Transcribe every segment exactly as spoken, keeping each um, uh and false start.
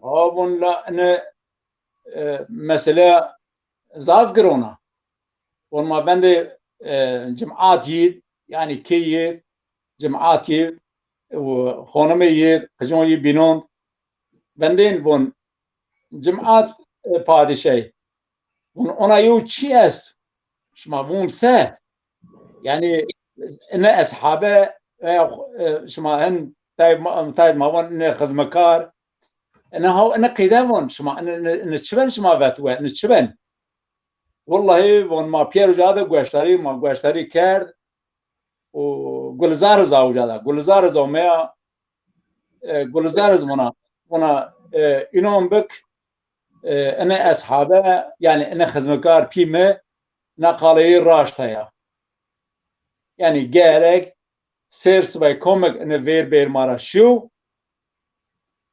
Ha, von la ine, e, mesele zaf giron a. Von ma vendê, e, cimat yî, yanî kê yî, cimat yî, û xonimê yî, qicon yî bînon. Vendên von cimat, e, padîşey. Von ona yew çî est. Şima von se? Yanî ine eshabe veya, e, şima hin tay ma, tay ma von ine xizmekar. Ine haw, ine qeyde von şima, ine, ine, ine çi ben şima vet we, ine çi ben? Wellahî von ma pîyer uca de gueştarî, ma gueştarî kerd û Gulizar iz a uca de. Gulizar iz omeya, e, Gulizar iz vona, vona, e, înon bik, e, ine eshabe, yanî ine xizmekar pî mi, na qaleyî raşt heya. Yanî gerek sêr sibay komek ine vêr bêr ma ra şîyo.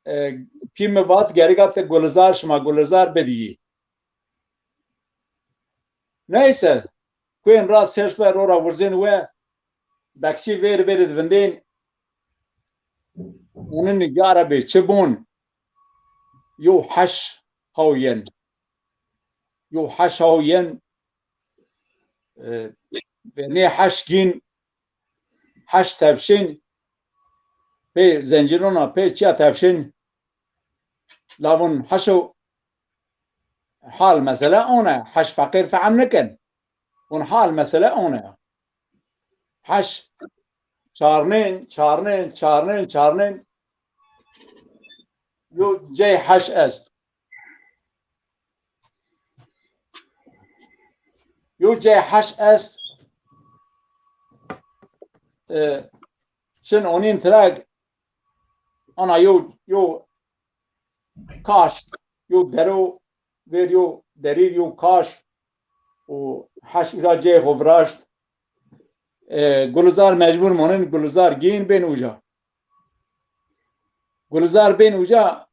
E, pî mi vat, gereka ti Gulizar, şima Gulizar bidîyî. Neyse, kuên ra sêr sibay ro ra wurzên we, bekçî vêr bêr id vindên, onin ya Rebî, çi bûn? Yew heş haw yen. Yew heş haw yen, e, ve nê heş gîn, heş tepşên, pê zencîrona, pê çiya tepşên, la vun heşo hal mesele one, heş feqîr fehm nikin. Vun hal mesele one. Heş çarnên, çarnên, çarnên, çarnên. Yo cey heş est. Yo cey heş est. E, çin onin trag ana yo, yo kaş, yo dero, ver yo derî, yo kaş û heş uca cey xo viraşt. E, Gulizar mecbur monin, Gulizar gîn bên uca. Gulizar bên uca,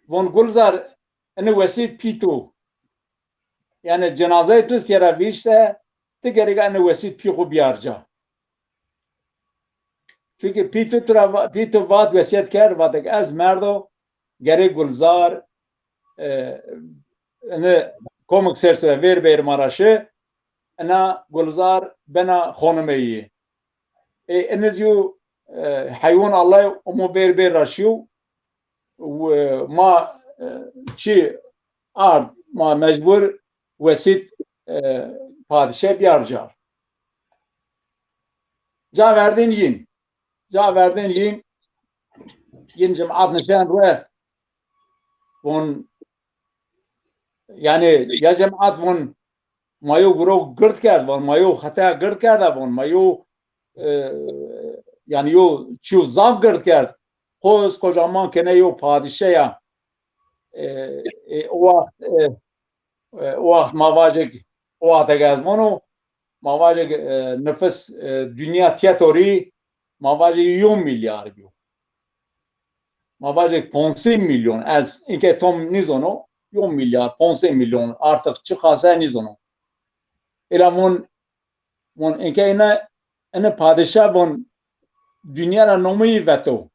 von Gulizar, ini wesît pî to. Yanî cenazeyê tu iz kera vîşse, ti gereka ini wesît pî xo biyar ca. Çunkî pî tu tu ra va-, pî tu vat, wesîyet kerd, vatek ez merdo, gerê Gulizar, e, ini komik ser sere vêr bêr ma ra şi, ina Gulizar bena xonimê yî. E, iniz yo, e, heywan Allay omo vêr bêr ra şiyo. Û, e, ma, e, çi ard, ma mecbur wesît, e, padîşe biyar car. Ca verdên yîn. Ca verdên yîn. Yîn cimat nişen rue. Von, yanî ya cimat von ma yo guro gird kerd, von ma yo xeteya gird kerda, von ma yo, e, yanî yo çîyo zaf gird kerd. Xo iz kocaman kene yo padîşe ya. E, e, o waxt, e, e, o waxt ma vajek, o waxt ege ez vono, ma vajek, e, nifis, e, dinya tîya torî, ma vajek yo milyar biyo. Ma vajek ponc sey milyon, ez inke tom nîzono, yo milyar, ponc sey milyon, artık çi qase nîzono. Ela vun, vun inke ine, ine padîşa vun dinya ra nomeyî veto.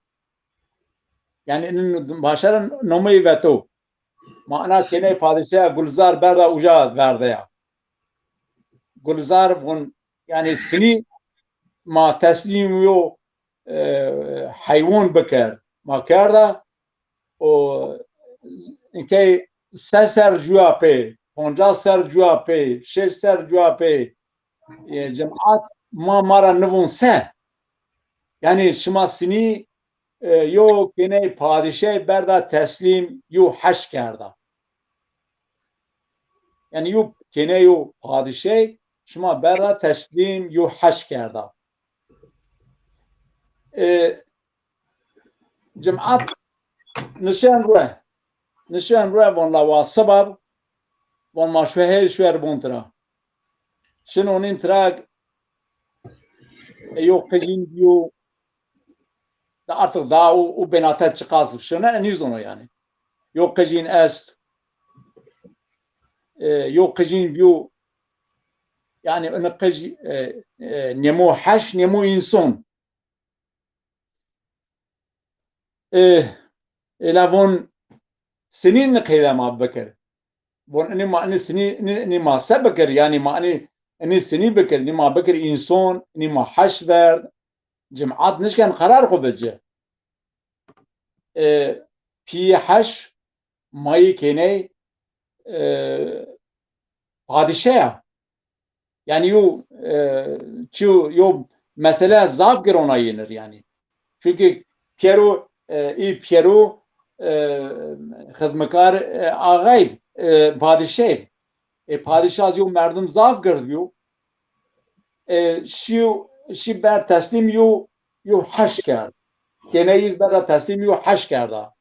Yanî ine başa ra nomeyî veto. Ma ina kêney padîşaya Gulzar berda uca verdeya. Gulzar vun, yanî sinî ma teslîm yo, e, heywan bikerd. Ma kerda, o inkey se ser cuya pê, poncas ser cuya pê, şeş ser cuya pê, e, cimat ma, ma ra nivun se. Yanî şima sinî, e, yo kêney padîşey berda teslîm yo heş kerda. Yanî yo kêney yo padîşey şima berda teslîm yo heş kerda. E, cimat nişen rue. Nişen rue, von la wa sibab, von ma şuher şuher bon tira. Şin onin tira, e, yo qicîn biyo, da artık da o, o benate çiqas şine, e, nîzono yanî. Yo qicîn est, e, yo qicîn biyo, yanî ini qic, e, e, nemo heş, nemo înson. E, ela von sinî ni qeyde ma bikir. Von inî ma inî sinî, inî, inî ma se bikir? Yanî ma inî, inî sinî bikir, inî ma bikir înson, inî ma heş verd. Cimat nişken qerar xo bici. E, pîyê heş mayî kêney, e, padîşe ya. Yanî yo, e, çi yo, yo mesele zaf girona yenir yanî. Çunkî pîyero, e, î pîyero, e, xizmekar, e, axay, e, padîşe. E, padîşe az yo merdim zaf gird bîyo. E, şîyo, şî ber teslîm yo, yo heş kerd. Kêney iz berda teslîm yo heş kerda.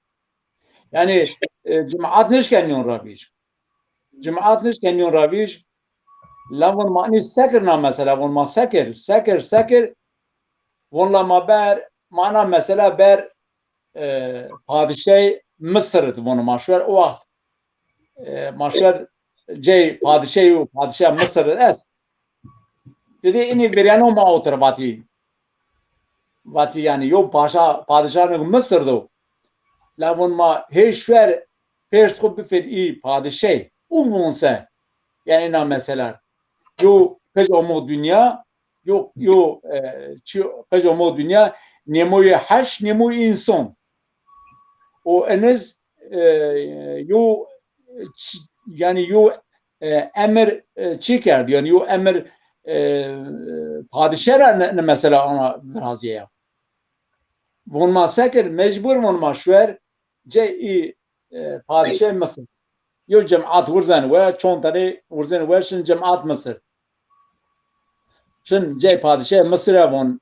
Yanî, e, cimat nişken yon ra vîr. Cimat nişken yon ra vîr. La von ma inî sekir na mesela, von ma sekir, sekir, sekir. Von la ma ber, ma na mesela ber, e, padîşey Misir id, von ma şuer o waxt, e, ma şuer cey padîşey û padîşeya Misir id est. Dedi inî vireno ma otir vatî. Vatî yanî yo paşa, padîşanê Misir do. La von ma hê şuer pêrs xo bifêd î padîşey. Û von se. Yanî na mesela. Yo qij omo dinya, yo, yo, e, çi qij omo dinya, nêmoyê heş, nêmoyê înson. O eniz, e, yo, ç-, yanî yo, e, emir, e, çi kerd? Yanî yo emir, e, padîşe ra ne, ne mesela ona virazîye ya. Von ma sekir, mecbur von ma şuer, cey î, e, padîşe Misir. Yo cimat wurzen we, çond tenê wurzen we, şin cimat Misir. Şin cey padîşe Misir e von.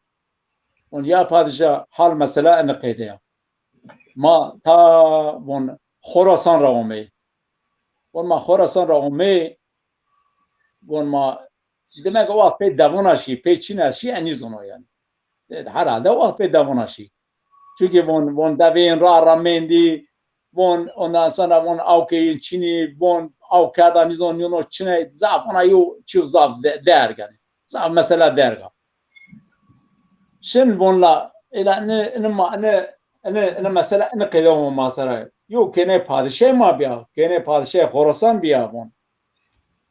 Von ya padîşa hal mesela ini qeyde ya. Ma ta von Xorasan ra omey. Von ma Xorasan ra omey. Von ma demek o waxt pey devona şî, pey çina şî, enî zono yanî. E, herhalde o waxt pey devona şî. Çunkî von, von deveyên ra ra mendî, von ondan sonra von awkeyên çinî, von awkerda nîzon nîyono çiney, zaf ona yo çî zaf de-, derg yanî. Zaf mesela derg a. Şin von la, ela ini, ini ma, ini, ini, ini mesela ini qeyde omo ma sera. Yo kêney padîşey ma bîya, kêney padîşey Xorasan bîya von.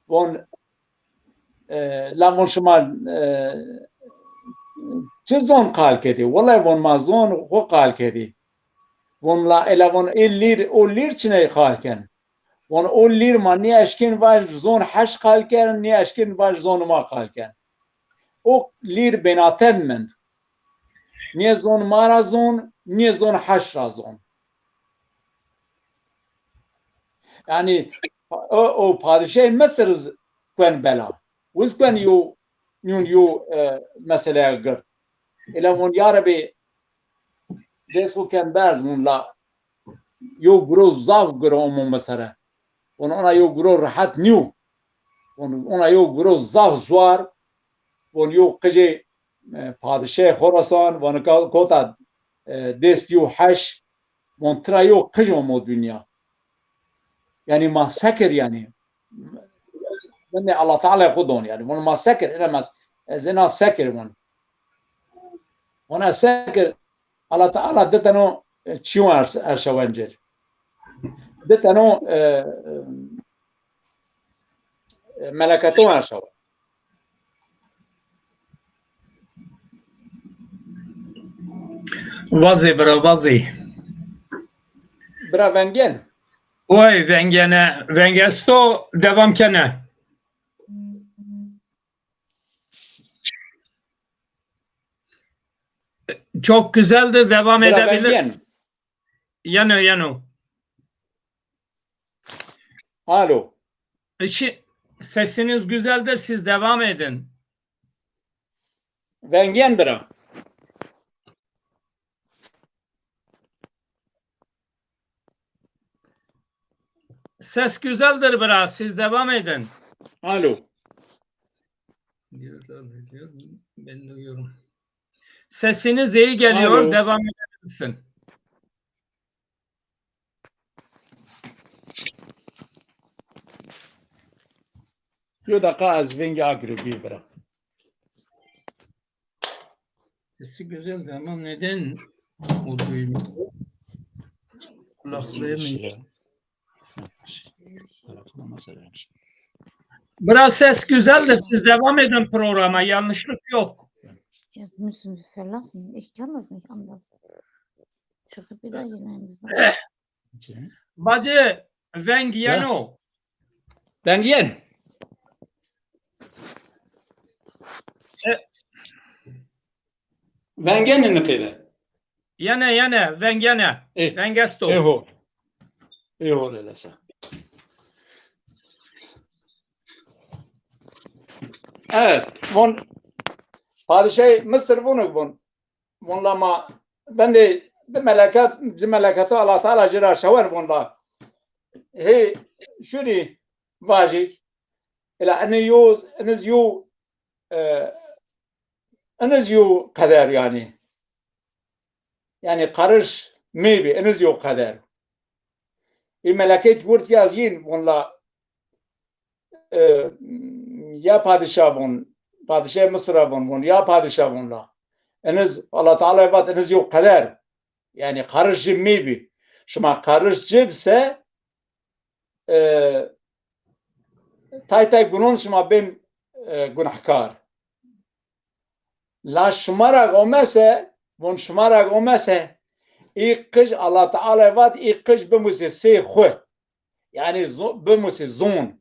Von, e, la von şima, e, çi zon qal kedî? Wellay von ma zon xo qal kedî. Von la ela von ê lîr, o lîr çiney qal ken? Von o lîr ma nêeşkên vaj zon heş qal ken, nêeşkên vaj zon ma qal ken. O lîr bênaten mend. Nê zon ma ra zon, nê zon heş ra zon. Yanî o, o padîşey Misir iz kuen bela. Wiz kuen yo, nîyon yo, e, meseleya gird. Ela von ya Rebî, dest xo ken berz, von la yo guro zaf guro omo mi sere. Von ona yo guro rehet nîyo. Von ona yo guro zaf zuar. Von yo qijê, e, padîşê Xorasan, von ka-, kota, e, dest yo heş. Von tira yo qij omo dinya. Yanî ma sekir yanî. Min de Allah Teala xo don yanî. Von ma sekir, ina ma s-, ez ina sekir von. Ona sekir, Allah Teala di teno, e, çiyon erş-, erşa wencir. Di teno, e, e, meleketon erşa we. Vazê bira, vazê. Bira vengên. Oy, vengene, vengesto, devam kene. Çok güzeldir, devam edebilirsin. Yeno, yeno. Alo. Işi-, sesiniz güzeldir, siz devam edin. Vengên bira. Ses güzeldir biraz. Siz devam edin. Alo. Diyorlar, ne diyor? Ben duyuyorum. Sesiniz iyi geliyor. Alo. Devam edebilirsin. Yo dakika, ez vengê agirê bî bira. Sesi güzeldi ama neden o duymuyor? Kulaklığı mı? Biraz ses güzeldir. Siz devam edin programa. Yanlışlık yok. Ya, müssen wir verlassen? Ich kann das nicht anders. Çıkıp bir daha girmemiz lazım. Bacı, veng yeno. Veng yen. E, Veng yen ni qeyde? Yene, yene, veng yene. Ê. Veng esto. Ê ho. Ê ho lelesa. Evet, von padişahê Mısır vonu von. Von la ma vende di meleket, di meleketa Allah Teala ci ra şewen von la. Hey, şurî vajî. Ela iniz yo, iniz yo, e, iniz yo qeder yanî. Yanî qeriş mê bî, iniz yo qeder. Ê meleket gurt yaz yin, von la, e, ya padişah von, padişahê Mısır a von, von, ya padişah von la. Iniz, Allah Teala vat, iniz yo qeder. Yanî qeriş ci mê bî. Şima qeriş ci bise, e, tay tay gunon şima bên, e, gunahkar. La şima ra gomese, von şima ra gomese, î qij Allah Teala vat, î qij bimusê sey xwu. Yanî zo-, bimusê zon.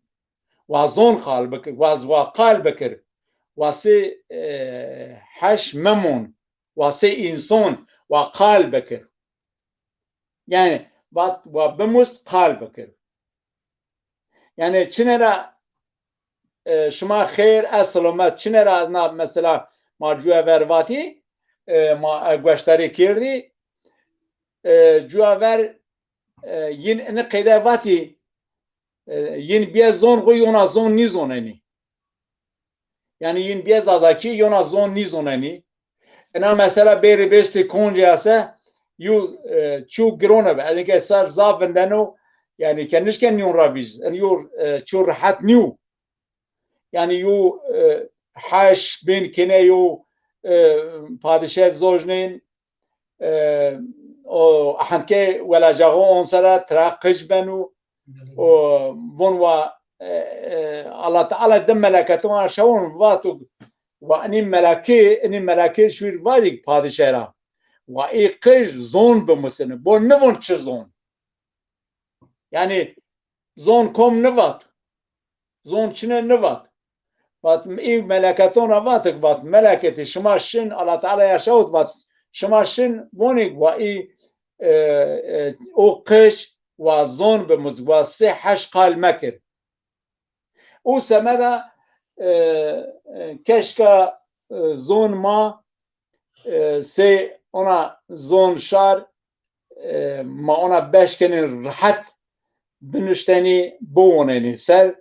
Wa zon qal bikir, wa z-, wa qal bikir. Wa sey, e, heş memon. Wa sey înson, wa qal bikir. Yanî, vat, wa bimus qal bikir. Yanî, çine ra, e, şima xêr, ez silomet, çine ra na mesela ma cuya ver vatî, e, ma, e, gueştarî kerdî, e, cuya ver, e, yin ini qeyde vatî, e, yin bîye zon xwu yona zon nîzonenî. Yanî yin bîye Zazakî yona zon nîzonenî. Ina mesela bêrî bêstî koncê ase, yo, e, çû girone bi. Ez ke ser zaf vindeno, yanî ke nişken nîyon ra vîz. Yanî yo, e, çû rehet nîyo. Yanî yo, e, heş bên kêne yo, e, padişet zojnên, e, o ahendke welacaxo on sera tira qij beno. O von wa, e, e, Allah Teala di meleketon a şewon vato wa inî melekê, inî melekê şuir vajik padişe ra. Wa ê qij zon bimusini. Bo nivon çi zon. Yanî zon kom nivat. Zon çine nivat. Vat, î meleketon ra vatik vat, meleketî şima şin, Allah Teala ya şawit vat, şima şin, vonik wa î, e, e, o qij wa zon bimus, wa sey heş qal mekir. O semeda, e, e, keşka, e, zon ma, e, sey ona zon şar, e, ma ona beşkenî rehet binuştenî, biwonenî ser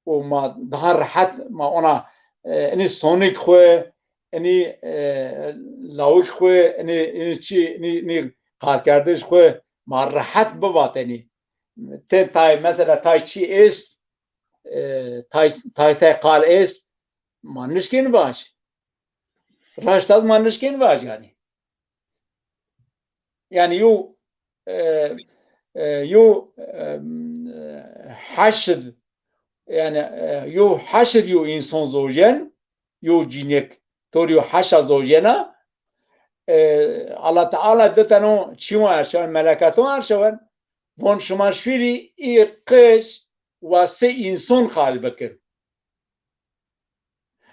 û ma daha rehet ma ona, e, inî sonik xwu, inî, e, lawik xwu, inî, inî çi, inî, inî karkerdiş xwu ma rehet bivatenî. Te tay, mesela tay çi est, e, tay, tay, tay qal est, ma nişkên vaj. Raşt ez ma nişkên vaj yanî. Yanî yo, e, e, yo, e, heşid, yanî, e, yo heşid yo înson zojen, yo cînek, tor yo heşa zojena, e, Allah Teala di teno çîwan erşewen, meleketon erşewen, von şima şurî î qij wa sey înson qal bikir.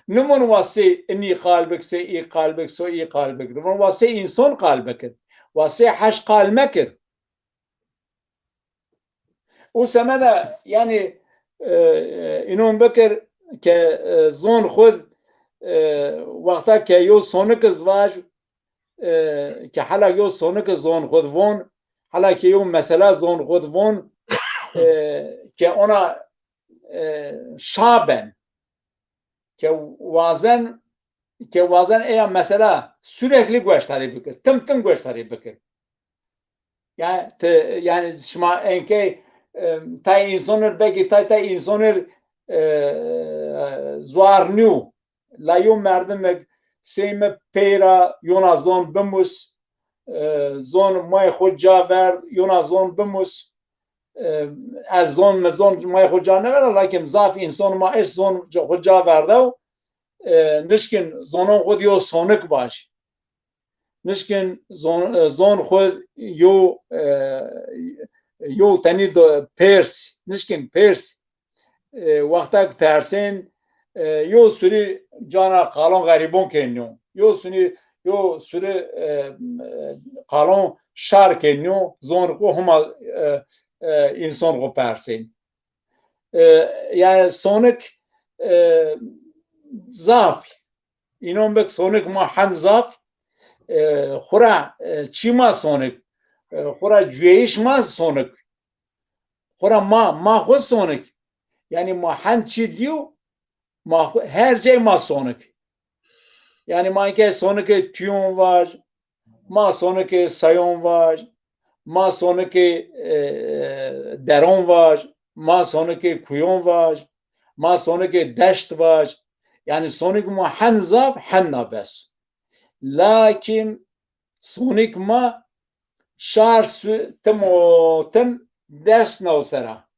Nimon wa sey inî qal bik, sey î qal bik, sey î qal bik. Nimon wa sey înson qal bikir. Wa sey heş qal mekir. O semeda yanî, e, e, înon bikir ke, e, zon xwu, e, wexta ke yo sonik iz vaj, e, ke hela yo sonik iz zon xwu von, hela ke yo mesela zon xwu von, e, ke ona, e, şa ben. Ke wazen, ke wazen eya mesela sürekli gueştarî bikir. Tim tim gueştarî bikir. Yanî, te, yanî şima enkey, e, tay însonir, belkî tay tay însonir, e, zuar nîyo. La yo merdimek sey mi pey ra yona zon bimus, e, zon may xo ca verd, yona zon bimus. E, ez zon, mi zon may xo ca nêverda, lakin zaf înson ma eşt zon ca, xo ca verdew. E, nişkin zonon xo di yo sonik vaj. Nişkin zon, e, zon xo yo, e, yo tenî do, pers, nişkin pers. E, wextek persên, e, yo surî cana qalon xerîbon kenîyo. Yo surî, yo surî, e, qalon şar kenîyo, zon xo huma, e, e, înson xo persên. E, yanî sonik, e, zaf. Înon bik sonik ma hend zaf. E, xura, e, çî ma sonik. E, xura cuyeyîş ma sonik. Xura ma, ma xo sonik. Yanî ma hend çî dîyo, ma xo, her cey ma sonik. Yanî ma ke sonikê tüyon vaj, ma sonikê seyon vaj, ma sonikê, e, deron vaj, ma sonikê kuyon vaj, ma sonikê deşt vaj. Yanî sonik ma hen zaf, hen na bes. Lakin sonik ma şar su-, tim o tim des new ser a.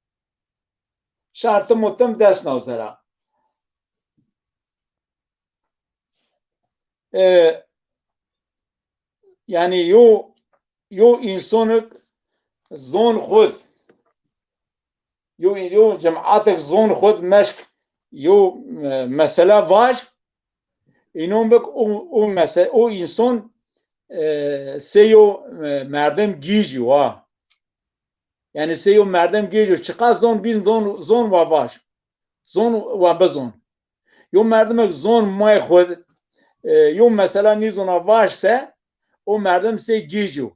Şar tim o tim des new ser a. E, yanî yo, yo însonik zon xud, yo, yo cematek zon xud meşk yo, e, mesela vaj, înon bik o, o mese-, o înson, e, sey yo, e, merdim gîj yo ha. Yanî sey yo merdim gîj yo. Çiqas zon bîn zon, zon wa vaj. Zon wa bizon. Yo merdimek zon may xwu, e, yo mesela nîzona vaj se, o merdim sey gîj yo.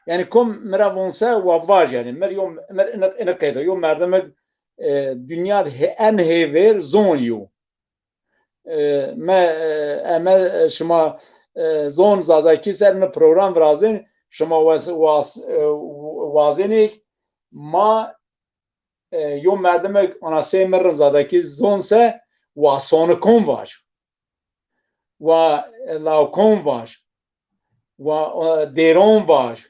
Yanî kom mi ra von se wa vaj yanî. Mir yo, mir ini, ini qeyde. Yo merdimek, e, dinya de he-, en hêvêr zon yo. E, me, e, eme, e, şima, e, zon zazakî ser ni program virazên, şima was-, was-, e, wazenê ma, e, yo merdimek ona sey mi rin zazakî zon se, wa sonikon vaj. Wa, e, lawkon vaj. Wa, e, dêron vaj.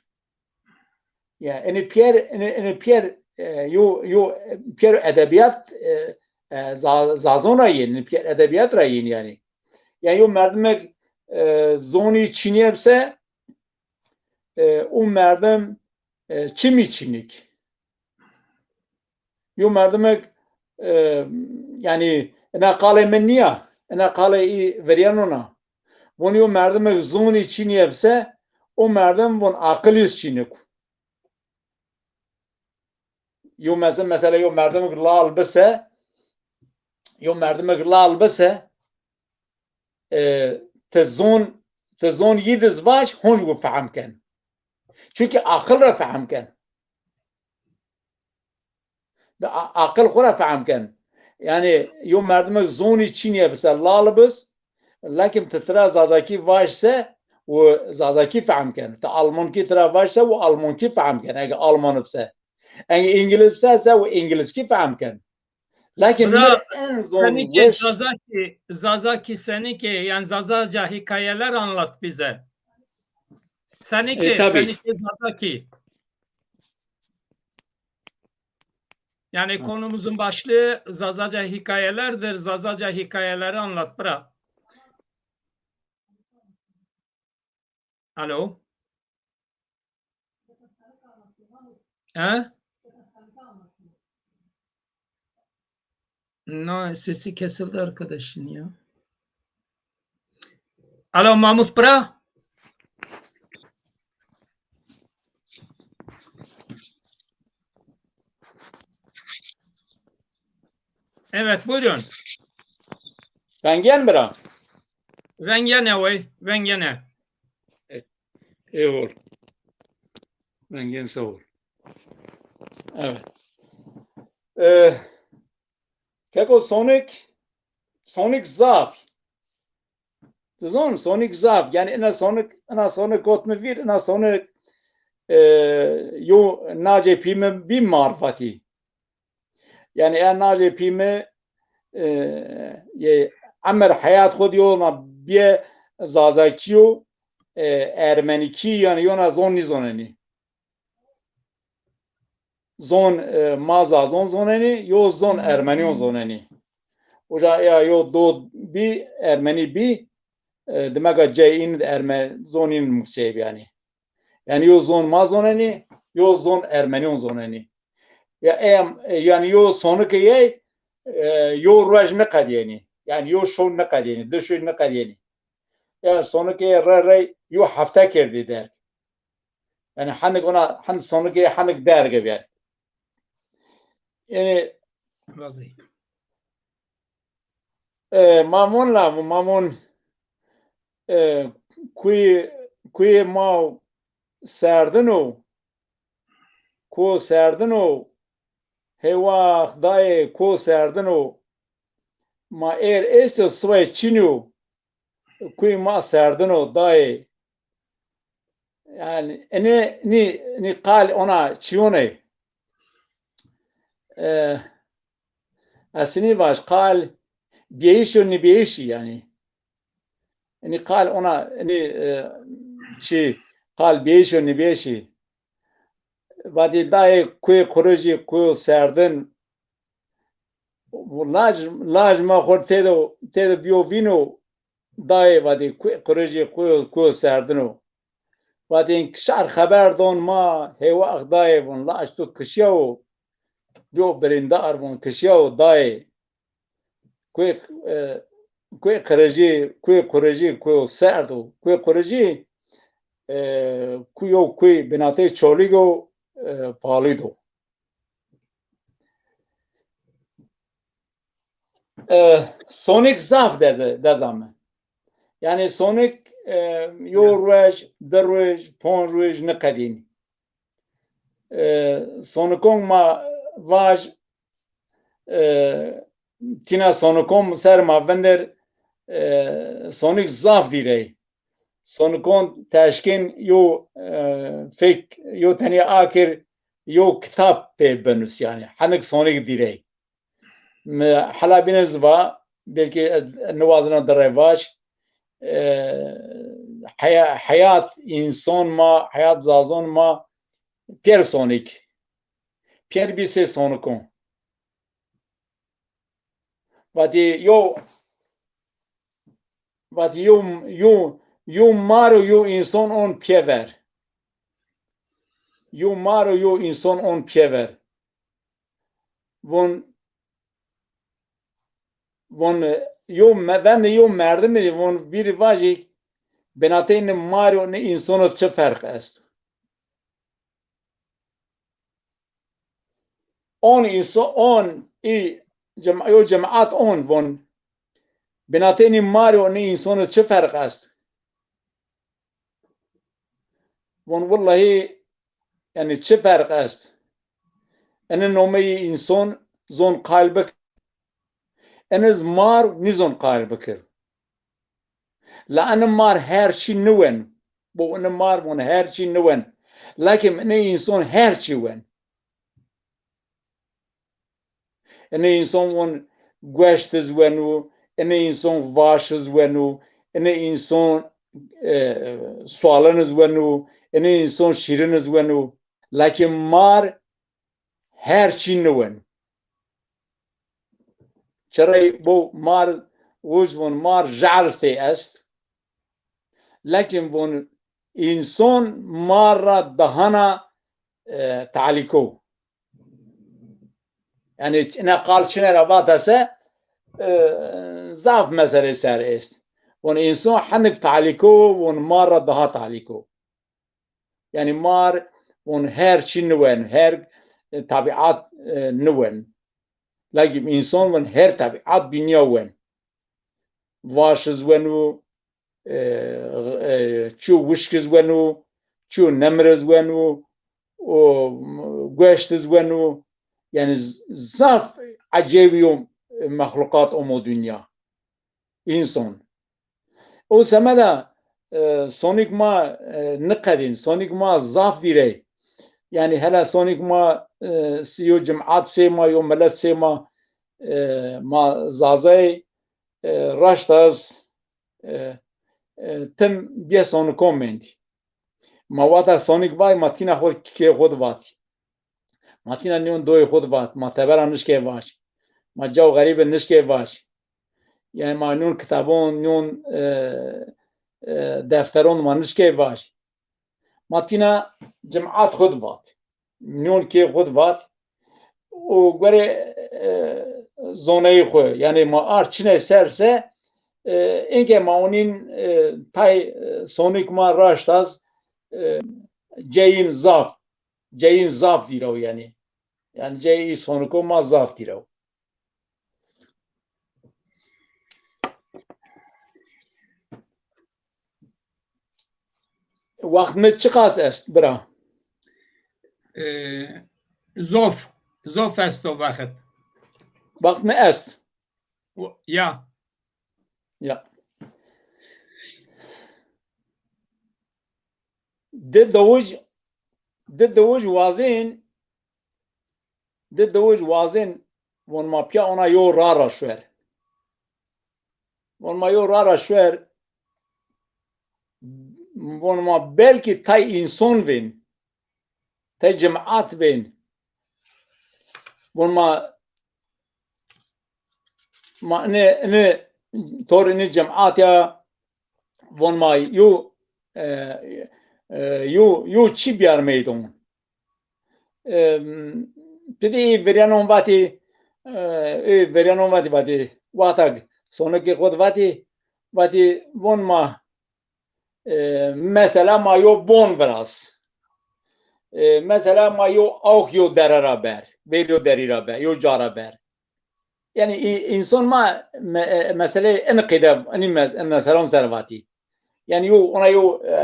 Ya, enê pîyer, enê, enê pîyer, e, yo, yo, e, pîyer edebîyat, e, e, za-, zazon ra yên, enê pîyer edebîyat ra yên yanî. Ya, yo merdimek, e, zonî çînîye bise, e, o merdim, e, çimî çînik. Yo merdimek, e, yanî, ina qalê mi nîya, ina qalê î verîyanon a. Von yo merdimek zonî çînîye bise, o merdim von aqilî zî çînik o. Yo mese-, mesela yo merdimek lal bise, yo merdimek lal bise, e, ti zon, ti zon yî di zî vaj, honc xwu fehm ken. Çunkî aqil ra fehm ken. Di a-, aqil xwu ra fehm ken. Yanî yo merdimek zonî çînîye bise, lal bis, lakin ti tira zazakî vaj se, û zazakî fehm ken. Ti almankî tira vaj se, û almankî fehm ken. Ege alman bise. Ege îngiliz bise se, û îngilizkî fehm ken. Lakin bira, mi en zon senî ke weş Zazakî, Zazakî senî ke, yanî Zazaca hikayeler anlat bize. Senî ke, e, tabii, senî ke Zazakî. Yani, hı, konumuzun başlığı Zazaca hikayelerdir. Zazaca hikayeleri anlat, bira. Alo? He? No, sesi kesildi arkadaşın ya. Alo, Mahmut, bira. Evet, buyurun. Vengên bira. Vengêne wey, vengêne. E, ê ol. Vengên sağ ol. Evet. E, keko sonik, sonik zaf. Ti zon, sonik zaf. Yanî ina sonik, ina sonik got mi vîr, ina sonik, e, yo nacê pî mi bî marifetî. Yanî e nacê pî mi, e, yê emir heyat xwu di yona bîye Zazakî yo, e, ermenîkî, yanî yona zon nîzonenî. Zon, e, ma zazon zonenî, yo zon ermenîyon zonenî. Uca ya yo do bî, ermenî bî, e, dimeka cey în erme-, zon în mukseyê bî yanî. Yanî yo zon ma zonenî, yo zon ermenîyon zonenî. Ya em, e, yanî yo sonike yey, e, yo ruej niqedîyenî. Yanî yo şew niqedîyenî, di şew niqedîyenî. Ya sonike yey rey rey yo hefte kerdî derg. Yanî hendik ona, hend sonike yey hendik derg bî yanî. Yanî Razî. E, ma von la, ma von, e, kuyê, kuyê ma serdin o, ko serdin o, heywax dayê ko serdin o, ma êr est o, siway çin o, kuyê ma serdin o dayê. Yanî, enê, nî, nî qal ona çîyon ê. E, ez nî vaj, qal bîyayîş û nîbîyayîşî yanî. Enî qal ona, enî, e, çi, qal bîyayîş û nîbîyayîşî. Vatî dayê kuyê Qurijî, kuyo serdin. Laj, laj ma xo têdo, têdo bîyo vîno, dayê vatî kuyê Qurijî, kuyo, kuyo serdin o. Vatî kişar xeber don ma, hêwax dayê von, laj to kişyawo, bîyo birîndar von, kişyawo dayê. Kuyê, e, kuyê Qirejî, kuyê Qurejî, kuyo serd o. Kuyê Qurejî, e, kuyo kuy binatê Çolîg o, e, Palîd o. E, sonik zaf dede, deda mi. Yanî sonik, e, yo ruej, di ruej, ponc ruej niqedîn. E, sonikon ma vaj, e, tîna sonikon ser ma vindir, e, sonik zaf vîrey. Sonikon teşkên yo, e, fek, yo tenê akir, yo kitab pê binus yanî. Henik sonik vîrey. Mi hela bîne ziva, belkî ez niwazena di rey vaj, e, heya-, heyat înson ma, heyat zazon ma pêr sonik. Pêr bî sey sonikon. Vatî yo, vatî yo, yo, yo mar û yo înson on pîyever. Yo mar û yo înson on pîyever. Von, von, yo me-, vende yo merdimî, von vîrî vajî, binatê ni mar û ni însono çi ferq est? On înso-, on, î cem-, yo cemaat on von, binatê ni mar û ni însono çi ferq est? Von, willahî, yanî çi ferq est? Ene nomeyî înson zon qayl bik. Ene zi mar nîzon qayl bikir. La ene mar her çî niwen. Bo ene mar von her çî niwen. Lakin ene înson her çî wen. Ene înson von gueşt iz wenu, ene înson vaş iz wenu, ene înson, e, sualin iz wenu, ene înson şîrin iz wenu. Lakin mar her çî niwen. Çirey bo mar, uc von mar jar stê est. Lakin von înson mar ra dahana, e, talîko. Yanî ina qal çine ra vate se, e, zaf meselê ser est. Von înson henik talîko, von mar ra daha talîko. Yanî mar von her çî niwen, her, e, tebîat, e, niwen. Lakin înson von her tebîat dinya wen. Vaş iz wenu, e, e, çiyo wişk iz wenu, çiyo nemir iz wenu, û gueşt iz wenu. Yanî z-, zaf ecêbî yo, e, mexluqat omo dinya. Înson. O semeda, e, sonik ma, e, niqedîn, sonik ma zaf vîrey. Yanî hela sonik ma, e, si-, yo cemaat sê ma, yo milet sê ma, e, ma zazey, e, raşt ez, e, e, tim bîye sonikon mendî. Ma wata sonik vay, ma tîna xo kê xo di vatî. Ma tîna nîyon doyê xo di vat. Ma tebera nişkê vaj. Ma caw xerîbe nişkê vaj. Yanî ma nîyon kitabon, nîyon, e, e, defteron ma nişkê vaj. Ma tîna cimat xo di vat. Nîyon kê xo di vat. Û gorê, e, zoneyê xo, yanî ma ard çinê ser se, e, înke ma onîn, e, tay, e, sonik ma raşt az, e, ceyîn zaf, ceyîn zaf dîrew yanî. Yanî ceyî soniko ma zaf dîrew. Wext mi çiqas est, bira? E, zof, zof esto wext. Wext mi est. O, ya. Ya. Di dewij, di dewij wazên, di dewij wazên von ma pîya ona yo ra ra şuer. Von ma yo ra ra şuer, von ma belkî tay înson vên, tay cimat vên. Von ma, ma ini, ini, tor ini cimat ya, von ma yo, e, e, yo, yo çî biyar meydon. E, pidî ê veryanon vatî, e, ê veryanon vatî, vatî, wexta sonikê xo di vatî, vatî, von ma, e, mesela ma yo bon viraz. E, mesela ma yo awk yo dere ra ber, vêr yo derî ra ber, yo ca ra ber. Yanî î-, înson ma me-, e, meseleyê ini qeyde, inî mes-, meselon ser vatî. Yanî yo, ona yo, e,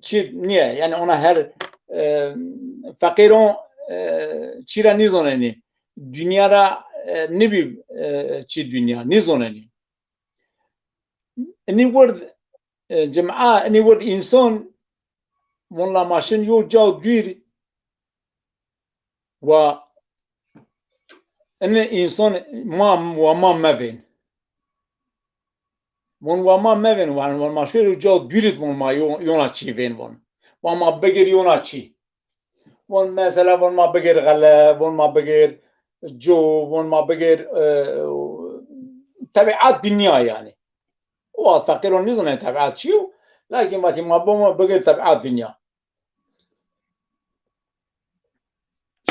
çî nîye. Yanî ona her, e, feqîron, e, çî ra nîzonenî. Dinya ra, e, nîbî, e, çî dinya, nîzonenî. Inî wird, e, cima, inî wird înson, von la ma şin yo caw dûr, wa ini înson ma, wa ma mevên. Von wa ma mevên, von, von ma şuer yo caw dûr id, von ma yo-, yona çî vên, von. Wa ma bigir yona çî. Von mesela, von ma bigir xele, von ma bigir co, von ma bigir, e, tebiat dinya yanî. O wext feqîron nîzonên tebiat çi yo, lakin vatî ma bo ma bigir tebiat dinya.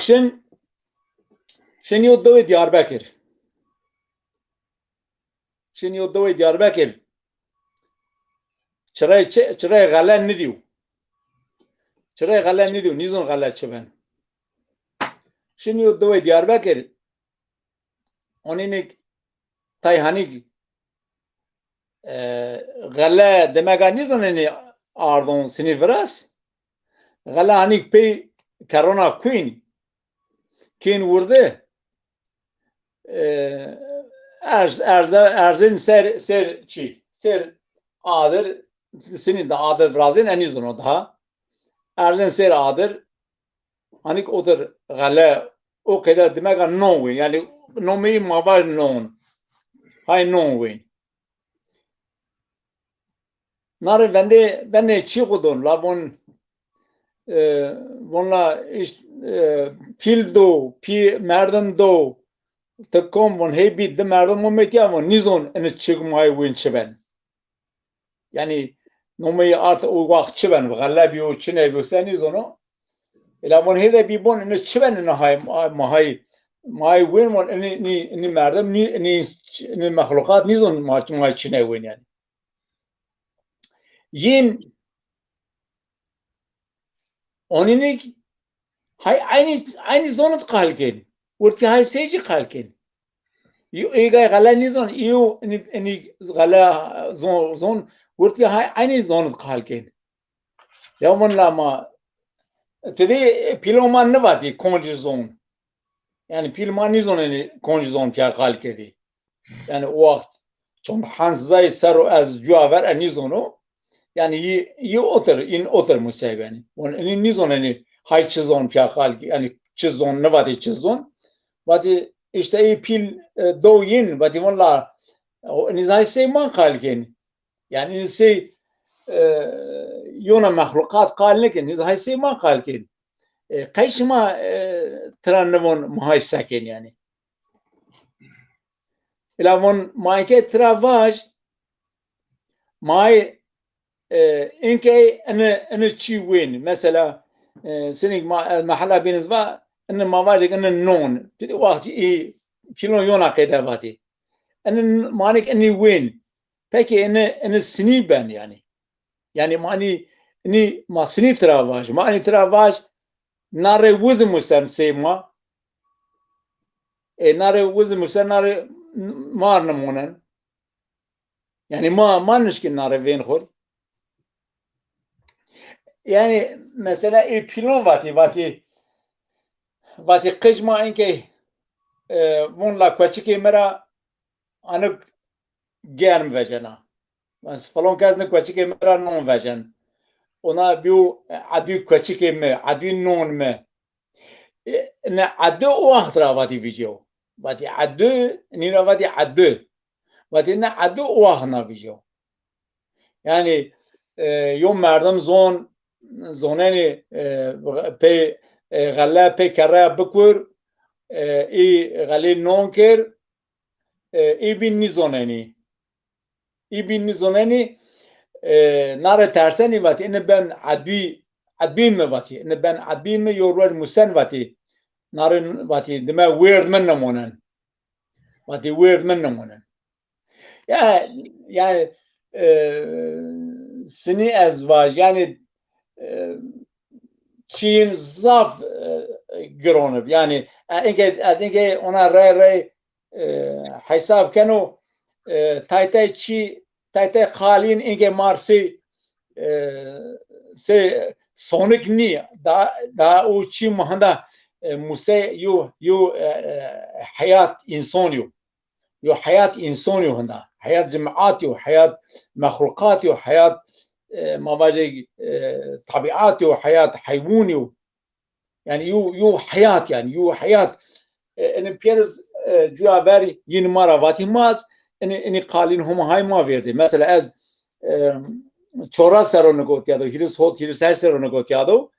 Şin, şin yo dewê Diyarbekir. Şin yo dewê Diyarbekir. Çirey çi-, çirey xele nidîw. Çirey xele nidîw, nîzon xele çi ben. Şin yo dewê Diyarbekir. Onînik tay hanîk, e, xele demega nîzonenî ardon sinî viraz. Xele hanîk pey kerona kuyn. Kên wirdi, e, erz-, erze-, erzên ser, ser çî, ser adir, sinî de adir virazên, enî zono daha. Erzên ser adir, hanîk otir xele, o qeyde dimega non wên. Yanî nomeyî ma vaj non. Hay non wên. Nare vende, vende çî xo don, la von, e, von la îşte, e, pîl do, pî merdim do, ti kom, von hey bî di merdim o metiya, von nîzon ini çi may wên çi ben. Yanî nomeyî art o wext çi ben, xele bîyo, çi nebîyo, se nîzono. Ela von hêde bî bon, ini çi ben, ini hay, ma hay, ma hay wên von, ini, ini, ini merdim, ini, ini, ini mexluqat nîzon ma, ma çi ne wên yanî. Yin onînik hay aynî, aynî zonit qal kên. Wurtî hay seycî qal kên. Yo, ê gay xele nîzon, yo, ini, ini xele zon, zon, wurtî hay aynî zonit qal kên. Ya min la ma, ti dê pîlo ma nivatî koncî zon. Yanî pîl ma nîzonenî koncî zon pîya qal kerdî. Yanî o wext çond hens zay ser o ez cuwa ver e nîzono. Yanî yi, yi otir, in otir museybenî. Von inî nîzonenî hay çi zon pîya qal kerdî. Yanî çi zon, nivatî çi zon. Vatî îşte ê pîl, e, do yin, vatî von la, o, inî zay sey ma qal kenî. Yanî sey, e, yona mexluqat qal nêkên, nîz hay sey ma qal kên. E, qey şima, e, tira nivon ma hay se kên yanî. Îla von ma inkey tira vaj, ma hay, e, inkey ini, ini çî wên. Mesela, e, sinik ma, e, mehela bîniz va, ini ma vajek ini non. Pîdî waxtî î pîlon yona qeyde vatî. Ini manik ini wên. Peki ini, ini sinî ben yanî. Yanî ma ini, ini ma sinî tira vaj. Ma ini tira vaj, na rê wiz musen sey ma. E, na rê wiz musen, na rê mar nimonen. Yanî ma, ma nişkin na rê vên xo. Yanî mesela ê pîlon vatî, vatî, vatî qij ma inkey, e, vun la kueçikê mi ra anik germ vecena. Bes, filon kes ni kueçikê mi ra non vecen. Ona bîyo, e, edû kueçikê mi, edû non mi. E, ne edû o waxt ra vatî vîcyo. Vatî edû, nî ra vatî edû. Vatî ne edû o waxt na vîcyo. Yanî, e, yo merdim zon, zonenî, e, pey, e, xele pey kerreya bikur, e, î xelî non kir, e, î bîn nîzonenî. Î bîn nîzonenî, e, na rê tersenî vatî, ini ben edbî, edbî mi vatî, ini ben edbî mi yo ruej musen vatî, na rê vatî, dime wêrd mi nimonen. Vatî, wêrd mi nimonen. Ya, yanî, e, sinî ez vaj, yanî, e, çîyîn zaf, e, giron ib. Yanî, e, inkê, ez inkê ona rey rey, e, hesab keno, e, tay tay çî, tay tay qalîn inkê mar sey, e, sey sonik nî. Da, da o çî ma henda, e, muse yo, yo, e, e, heyat înson yo. Yo heyat înson yo hinda. Heyat cemaat yo, heyat mexluqat yo, heyat, e, ma vajê, e, tebîat yo, heyat heywûn yo. Yanî yo, yo heyat yanî, yo heyat. E, ini pêriz, e, cuya ver yin ma ra vatî ma ez, ini, ini qalîn Homa hay ma vêrdê. Mesela ez, e, çoras serro nigotîya do, hîris hot, hîris heşt serro nigotîya do.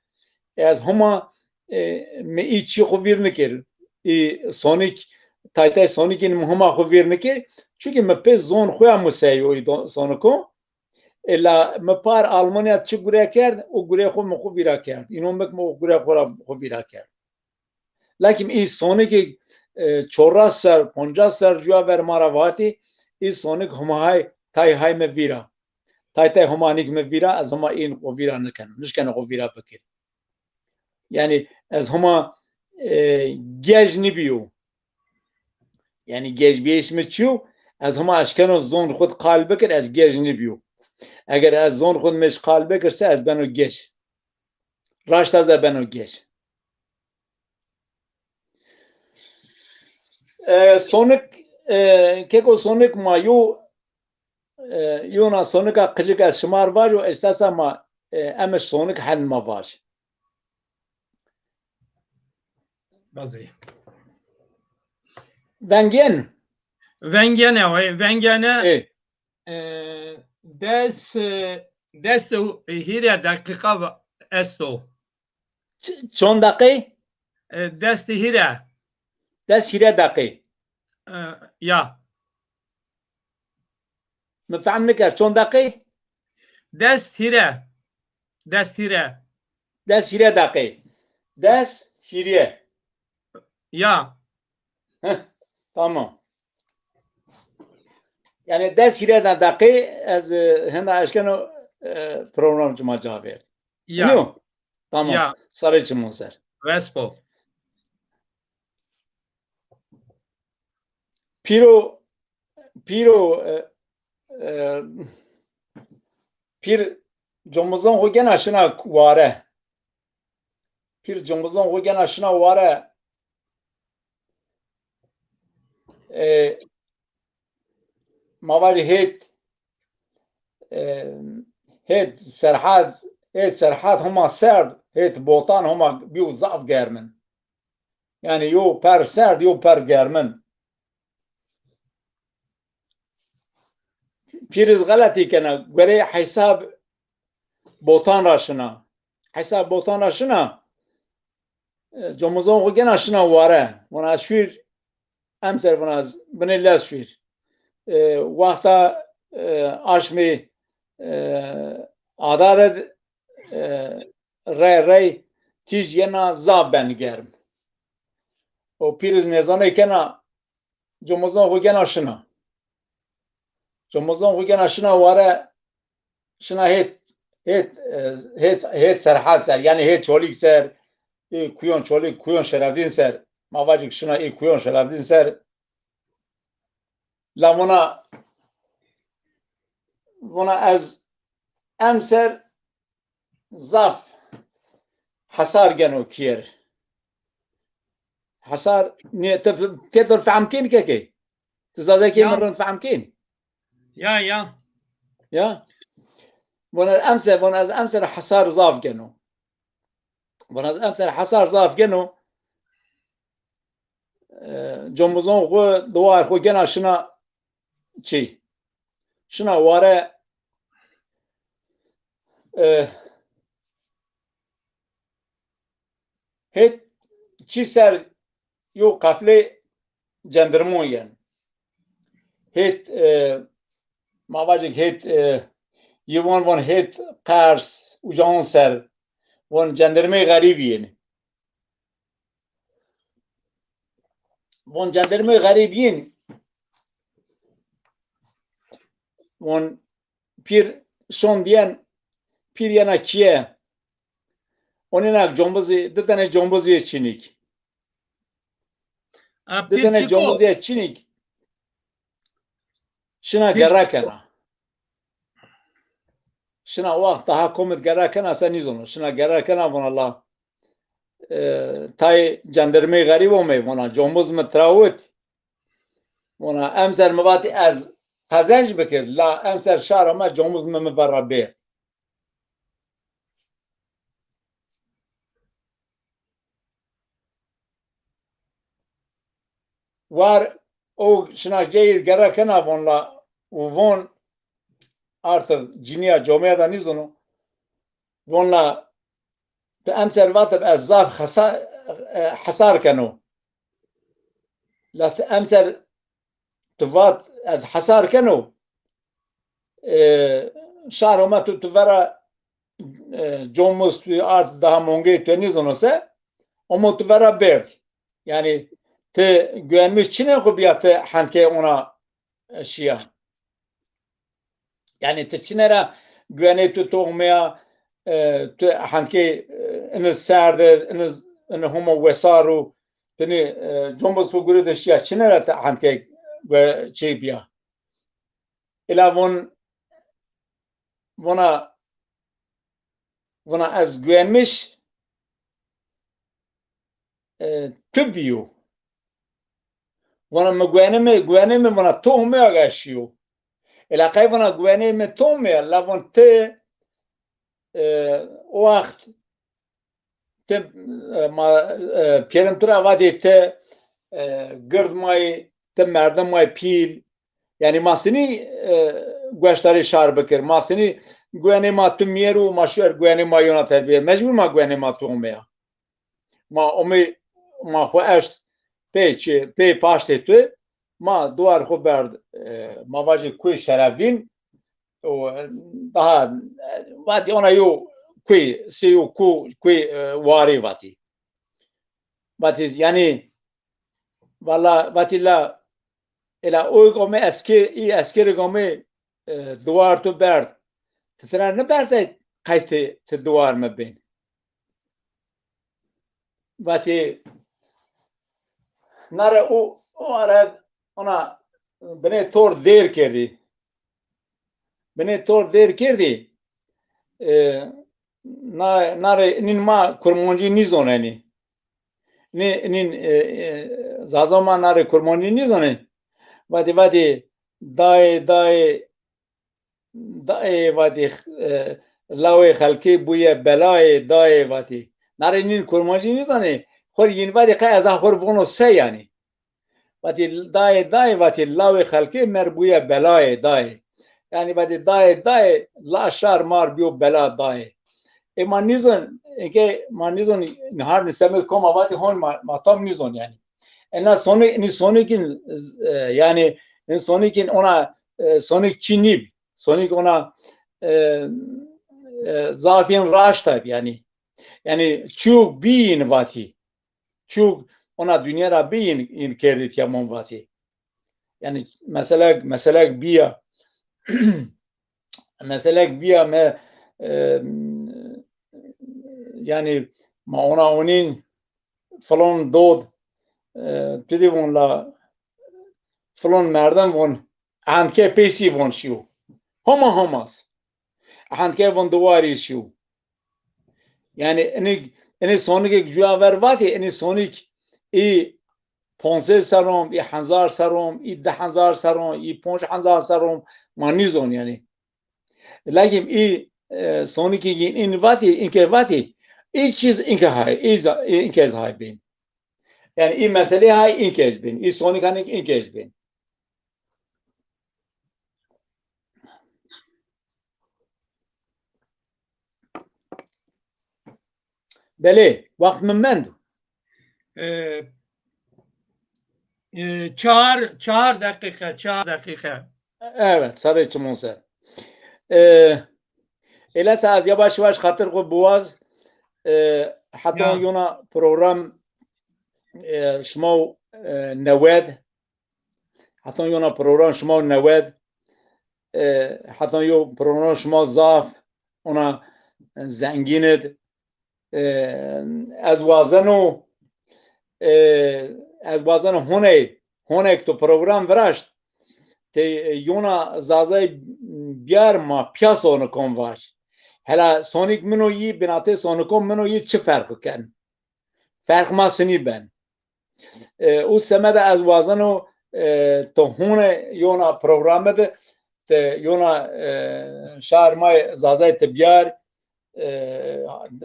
Ez Homa, e, mi î çî xwu vîr nikir. Î sonik, tay tay sonikîn mi Homa xwu vîr nikir. Çunkî mi pê zon xwu ya museyo î do-, soniko. Ela mi par Almanya çi gure kerd, o gure xwu mi xwu vîra kerd. Îno mi ki mi o gure xwu ra xwu vîra kerd. Lakin î sonikî, e, çoras ser, poncas ser cuya ver ma ra vatî, î sonik Homa hay, tay hay mi vîra. Tay tay Homa nîk mi vîra, ez Homa în xwu vîra nikeno. Nişkeno xwu vîra bikir. Yanî ez Homa, e, gej nîbîyo. Yanî gejbîyêş mi çi yo? Ez Homa eşkeno zon xwu qal bikir, ez gej nîbîyo. Eger ez zon xwu mi qal bikir se ez beno gej. Raşta ze beno gej. E, sonik, e, keko sonik ma yo, e, yona sonika qicik ez şima r vajo, esasa ma, e, eme sonik hend ma vaj. Bazê. Vengên? Vengêne, oy, vengêne. E. E, des, e, des û hîrê deqîqa va-, esto. Ç-, çond deqî? E, des û hîrê. Des hîrê deqî. E, ya. Mi fehm nikerd. Çond deqî? Des hîrê. Des hîrê. Des hîrê deqî. Des hîrê. Ya. Heh, tamam. Yanî des hîrê deqî ez, e, henda eşkeno, e, program cima ca ver. Ya. Nîyo? Tamam. Ya. Sarê çimon ser. Respo. Pîro, pîro, e, e, pîr comizon xwu gena şina ware. Pîr comizon xwu gena şina ware. E, ma vajî hêt, e, hêt Serhad, hêt Serhad hema serd, hêt Botan hema bîyo zaf germin. Yanî yo per serd, yo per germin. Pîriz xeletî kena, guerê hesab botan ra şina. Hesab botan ra şina, e, comozon xwu gena şina ware. Vana ez şûr, emser vana ez binê lez şûr. E, wexta, e, aşmê, e, adare, e, rey rey tîj yena zaf ben germ. O pîriz nêzaney kena, comozon xwu gena şina. Comozon xwu gena şina ware, şina hêt, hêt, e, hêt, hêt Serhed ser, yanî hêt Çolîg ser, ê kuyon Çolîg, kuyon Şerefdîn ser. Ma vacik şina ê kuyon Şerefdîn ser. La vona, vona ez emser zaf hesar geno kîyer. Hesar nê, ti, ti fehm kên kekê? Ti zazakê mi rind fehm kên? Ya, ya. Ya? Vona emser, vona ez emser hesar zaf geno. Vona ez emser hesar zaf geno. E, comozon xwu, duar xwu gena şina çi? Şina ware, e, hêt çi ser yo qeflê cendirmon yen. Hêt, e, ma vacik hêt, e, yi von von hêt qers, ucaon ser, von cendirmey xerîb yin. Von cendirmey xerîb yin. Von pîr şon diyen, pîr yena kiye. Onîna combizî, di tene combizî çinîk. A, di pîr tene çik o? Combizî çinîk. Şina pîr gerre kena. Şina waxt daha komit gerre kena se nîzono. Şina gerre kena vona la, e, tay cendirmey xerîb omey vona. Combiz mi tirawit. Vona emser mi vatî ez qezenc bikir, la emser şar ame combiz mi mi vera bêr. War o şina ceyî gerre kena von la, û von artık cinîya comeya da nîzono. Von la tu emser vatib ez zaf hesa-, e, hesar keno. La tu emser tu vat ez hesar keno. E, şar ome tu, tu vera, e, comuz tu art daha mongey tu nîzono se, omo tu vera berd. Yani ti güvenmiş çine xo biya ti henkê ona, e, şiya. Yani ti çine ra güvenê tu toxmeya, e, tu henkê, e, ini serde, ini, ini homo wesar û tini, e, comuz xo gure de şiya çine ra ti henkê ve çê biya. Ila von, vona, vona ez güvenmiş, e, tu biyo. Vona mi guenê mi, guenê mi vona tohmê aga şiyo. Ela qey vona guenê mi tohmê, la von ti, e, o waxt ti, e, ma, e, pêrin tu ra vatê ti, e, gird mayî, ti merdim mayî pîl. Yanî ma sinî, e, gueştarê şar bikir. Ma sinî guenê ma tu mîyer û ma şuer guenê ma yona terbîye. Mecbur ma guenê ma tu omeya. Ma omê, ma xwu eşt pê çi, pê paştê tu, ma duar xwu berd, e, ma vajê kuy Şerefdîn, o, e, daha, e, vatî ona yo kuy, sê yo ku, kuy, e, warî vatî. Vatî, yanî, valla, vatî la, ela o gomê esker, î eskerê gomê, e, duar tu berd. Ti tira niberzey qey ti, ti duar mi bên. Vatî, nare o, o ara ona binê tor dêr kerdî. Binê tor dêr kerdî. E, na, nare nîn ma kurmancî nîzonenî. Nî, nîn, e, e, zaza ma nare kurmancî nîzonenî. Vatî, vatî, dayê, dayê, dayê vatî, e, lawê xelkê bûye belayê, dayê vatî. Nare nîn kurmancî nîzanê. Xor yîn vatî qe eza xor vono se yanî. Vatî dayê, dayê vatî lawê xelkê mer bûye belayê dayê. Yanî vatê dayê, dayê, la şar mar bîyo bela dayê. E, ma nîzon, eke ma nîzon, har ni semed koma vatê hon ma, ma tam nîzon yanî. Ena sonik, nî sonik in, e, yanî, nî sonik in ona, e, sonik çî nîb. Sonik ona, e, e, zafîn raşt ab yanî. Yanî çûk bî in vatî. Çûk ona dinya ra bî in, in kerdî tîya mon vatî. Yanî meselek, meselek bîya. Meselek bîya me, e, yanî ma ona onîn filon dod, e, tu dî von la filon merdim von, handke pêsî von şîyo. Homa homas. Handke von duwarî şîyo. Yanî inî, inî sonikêk cuya ver vatê, inî sonik î ponc sey serron, î hezar serron, î di hezar serron, î ponc hezar serron, ma nîzon yanî. Lakin î, e, sonikê yin in vatî, inke vatî, î çîz inke hay, î za-, î inke zî hay bên. Yanî î meselê hay inke ez bên. Î sonik hanik inke ez bên. Belê, wext mi mendo. E, e, çar, çar deqîqe, çar deqîqe. Evet, serê çimon ser. E, elesa ez yavaş yavaş xatir xo biwaz, e, heta yona program, e, şima, e, newed, heta yona program şima newed, e, heta yo program şima zaf, ona zengîn id. E, ez wazeno, e, ez wazeno honey, honey ke to program viraşt, ti yona Zazay biyar ma pîya sonikon vaj. Hela sonik min o yî, binatê sonikon min o yî çi ferq ken? Ferq ma sinî ben. E, u semeda ez wazeno, e, to hone yona programe de, te yona, e, şar ma Zazay te biyar, e,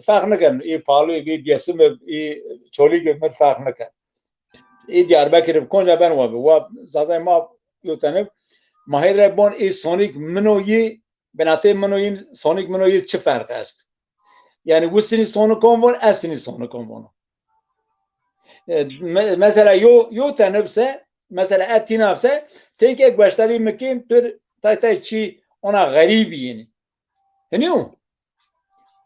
ferq niken. Î Palû, î Dêsim, î Çolîg mi ferq niken. Î Diyarbekir konca ben wa bi. Wa Zazay ma yo tene. Ma hêdre bon î sonik min o yî, binatê min o yî, sonik min o yî çi ferq est? Yanî wi sinî sonikon von, ez sinî sonikon vono. E, me-, mesela yo, yo tene bise, mesela ez tîna bise, tenke gueştarî mi kên, tur tay tay çî ona xerîbî yînî. Hinî yo?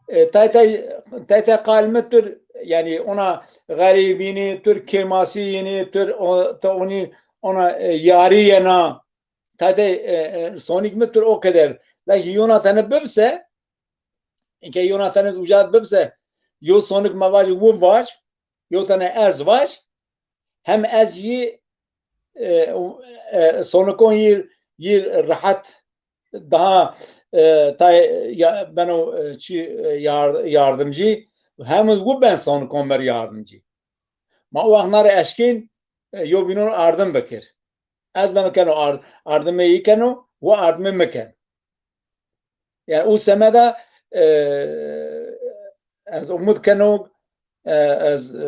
E, tay tay, tay tay qal mi tur, yanî ona xerîbî yînî, tur kêmasî yînî, tur o, ta onî ona, e, yarî yena. Tay tay, e, e, sonik mi tur o keder. Lakin yona tene bibse, inke yona tene uca bibse, yo sonik ma vaj, wi vaj, yo tene ez vaj, hem ez yî, e, e, sonikon yî, yî rehet daha, e, tay ya, beno, e, çi, e, yar-, yardimcî, hem wi ben sonikon mer yardimcî. Ma o wext na rê eşkên, e, yobînon ardim bikir. Ez beno keno ar-, ardimê yî keno, wi ardimê mi ken. Yanî u semeda, e, ez umut keno, e, ez, e,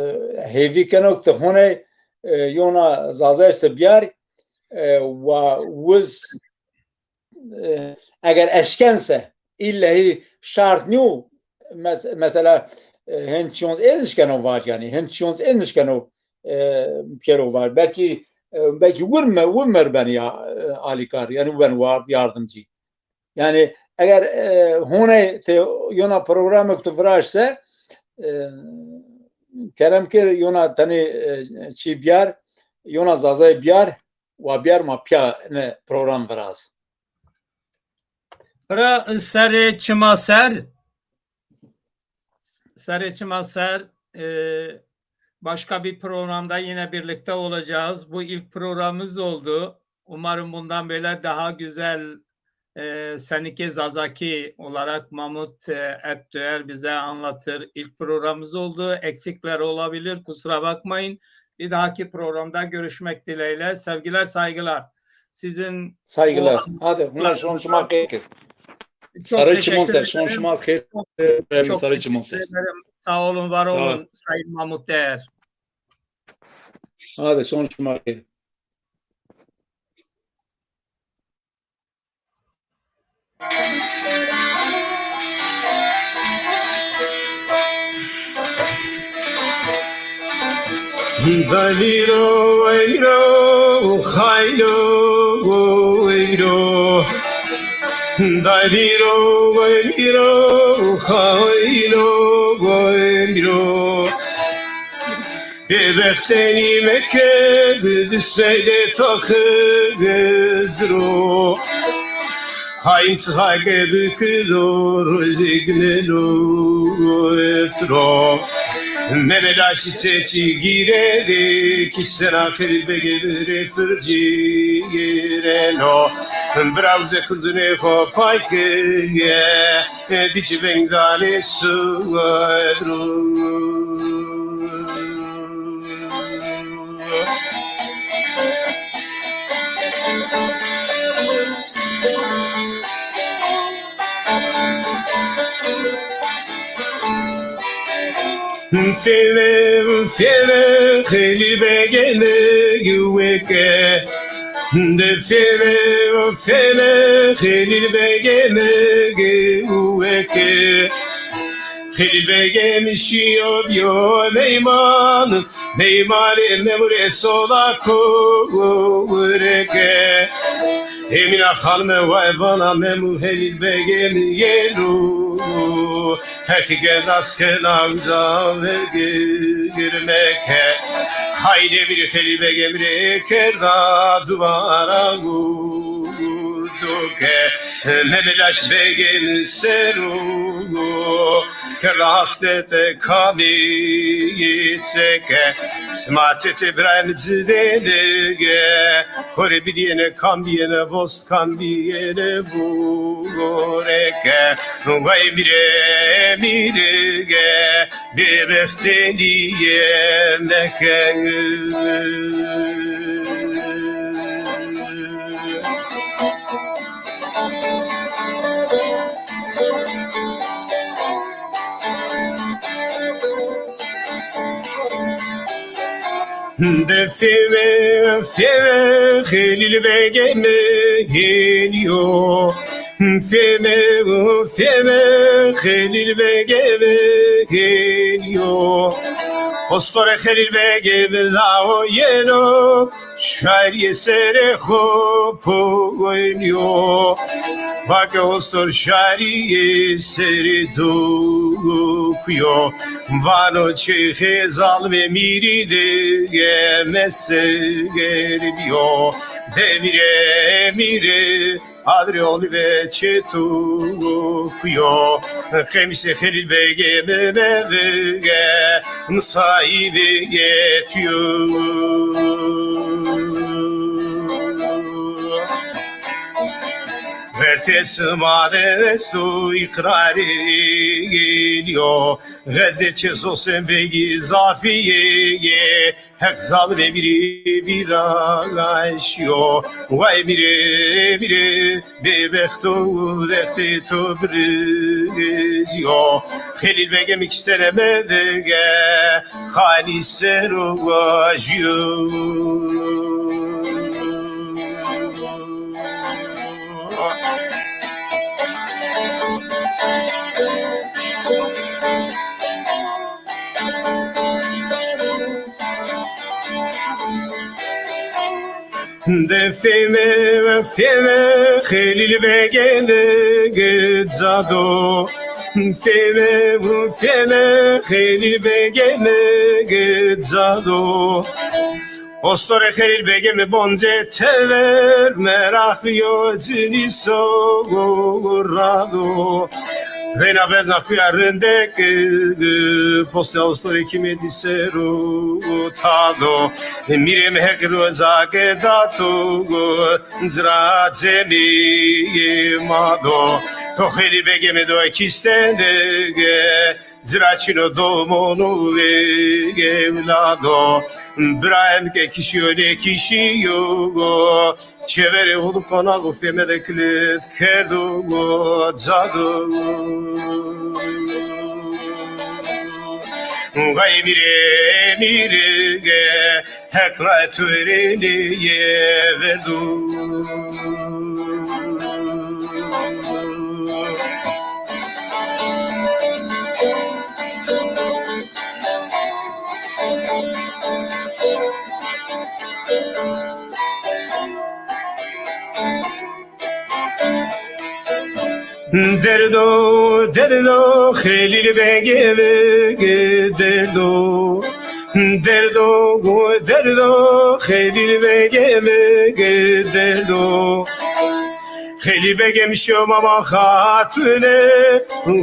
hêvî keno ti hone, e, yona Zazayîş ti biyar, e, wa wiz, e, eger eşken se, îllehî şart nîyo, mes-, mesela, e, hin çîyon ê nişkeno vaj yanî, hin çîyon ê nişkeno, e, pêro vaj. Belkî, e, belkî wir me-, wir mer ben ya, e, alîkar, yanî ben ward yardimcî. Yanî eger, e, hone te yona programek tu viraşse, e, kerem kir yona tenê, e, çî biyar, yona Zazay biyar, wa biyar ma pîya ne program viraz. Bira serê çima ser, serê çima ser, e, başka bir programda yine birlikte olacağız. Bu ilk programımız oldu. Umarım bundan böyle daha güzel, e, Senike Zazaki olarak Mahmut, e, Etdoğer bize anlatır. İlk programımız oldu. Eksikler olabilir, kusura bakmayın. Bir dahaki programda görüşmek dileğiyle. Sevgiler, saygılar. Sizin Saygılar. Hadi, bunlar şon şima xeyr. Çok teşekkür ederim. Şon şima xeyr. Çok teşekkür ederim. Sağ olun, var olun Sayın Mahmut Değer. Hadi, şon şima xeyr. Dalîro weyro, xaylo weyro. Dalîro weyro, xaylo weyro. Bêbextenî meke, bi di seyde taxi gizro. Hain çixake bikido, rozê gimelo etro. Meme laşî çeçî gîrede, kîştena Xelîl Begê birê fircî gireno. Bira uze kurdunê xo pay keye, di civeng danê suwedro. Fême, fême, Xelîl Begê mi weke. De fême, fême, Xelîl Begê mi weke. Xelîl Begê mi şîyo bîyo meyman. Meymanê Memû rê sola kureke. Emîna Xanime way vana Memû Xelîl Begê mi yeno. Heqî gerdas kena uca vergirmeke. Haynê mi rê Xelîl Begê mi rê kerda dubara gudoke. Meme Laş Begê mi ser o. Kerra hasrete kamî çeke. Sima çeçê birayê mi ci dênige. Xo rê bidîyêne kam bîyêne, vost kam bîyêne bûreke. Wey mîrê mîrige, bêbextenîye meke. De fême, fême, Xelîl Begê mi hênîyo. Fême, fême, Xelîl Begê mi hênîyo. Ostorê Xelîl Begê mi lawo yeno. Şarîyê serê xo poynîyo. Vake ostor şarîyê serê dokuyo. Vano çêxê zalimê mîrî de meseger bîyo. De mîrê mîrê. Adrê olî ve çetu kuyo, qemîşê Xelîl Begê mi mevige, misayî vige tuyo. Vertê sima de esto îqrarê geliyo, xezdê çê Sosen Begî zafî ye. Heq zalimê mîrê vîra şîyo. Way mîrê, mîrê, bêbexto wextê to birizîyo. Xelîl Begê mi kiştene mevige, xanî ser o wajîyo. De fême, fême, Xelîl Begê mi gicado. Fême, fême, Xelîl Begê mi gicado. Ostorê Xelîl Begê mi bonce tever, meraq yo cinî so rado. Veyna bezna xuya rindek, postê ostorê kîmê dî ser o tado. Mîrê mi Heq roza ke dato, cira cemî mado. To Xelîl Begê mi do kiştene ge, cira çin o domono ve evlado. Birayê mi ke kişîyo nêkişîyo, çêverê û qonax û fême de kilit kerdo cado. Gayê mîrê mîrige, Heq ra tu verênê ye verdo. Derdo, derdo, Xelîl Begê mi derdo. Derdo, derdo, Xelîl Begê mi derdo. Xelîl Begê mi şew Mama Xatune,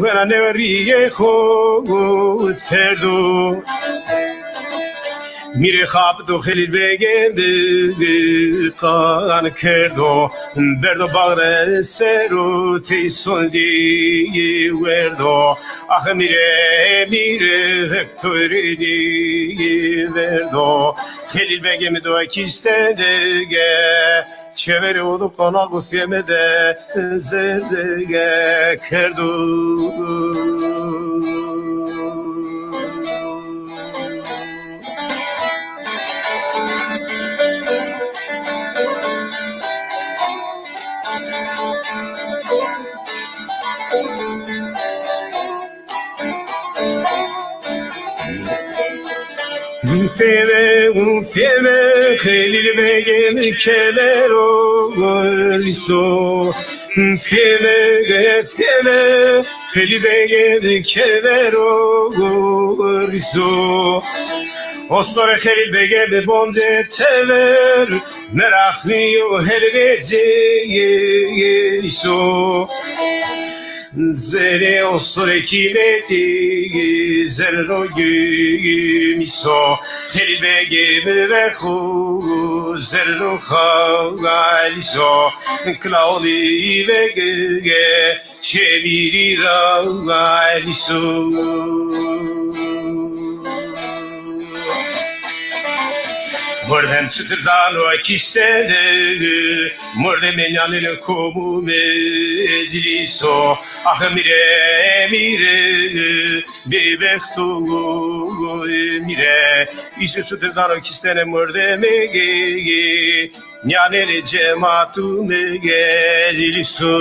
wena nêwerîyê xo terdo. Mîrê xapito Xelîl Begê mi qan kerdo, berdo baxre ser û tey sondî werdo. Ax mîre, mîre, vektorînî verdo. Xelîl Begê mi do kîstene ge, çeverê odo qonaq û feme de zerze ge kerdo. Feme, feme, Xelîl Begê mi kemero gorîso. Feme, feme, Xelîl Begê mi kemero gorîso. Ostorê Xelîl Begê mi bonde tever, meraqlî yo helvecê îso. Zerê ostorê kîmetî, zerro gumîso. Xelîl Begê mi vexo, zerro xalîso. Kilaolî vegege, çevirî ra galîso. Mordem çitir dano kîstene, mordemê nîyanênê komû meclîso. Ax mîre, mîre, bêbexto mîre. Îsû çitir dano kîstene mordemê geyê. Nîyanênê cemaatû mi gelîso.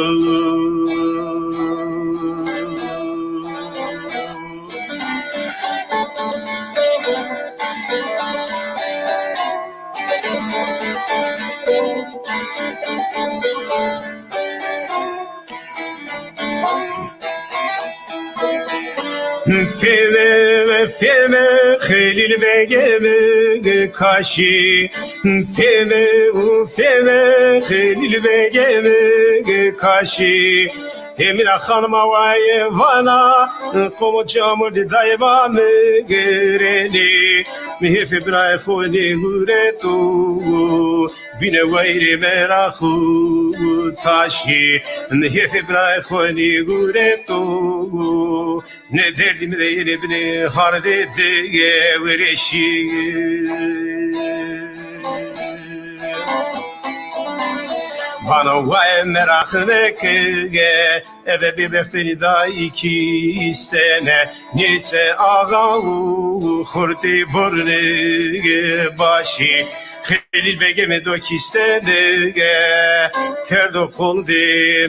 Feme, feme, Xelîl Begê mi kaşî. Feme, feme, Xelîl Begê mi kaşî. Hemîna xanima waye vana, qomo camurdî dayê ma mi girênî. Mi hêfê birayê xo nêgureto. Bîne wayîrê meraq û taşî, mi hêfê birayê xo nêgureto. Ne derdî mi de yenê binê hardê de wereşî. Bana waye meraq veke, eve bêbextênî dayî kîstene. Nêçe axa û xortê bornê başî. Xelîl Begê mi do kîstene ge, kerdo qondê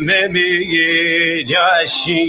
Memê yaşî.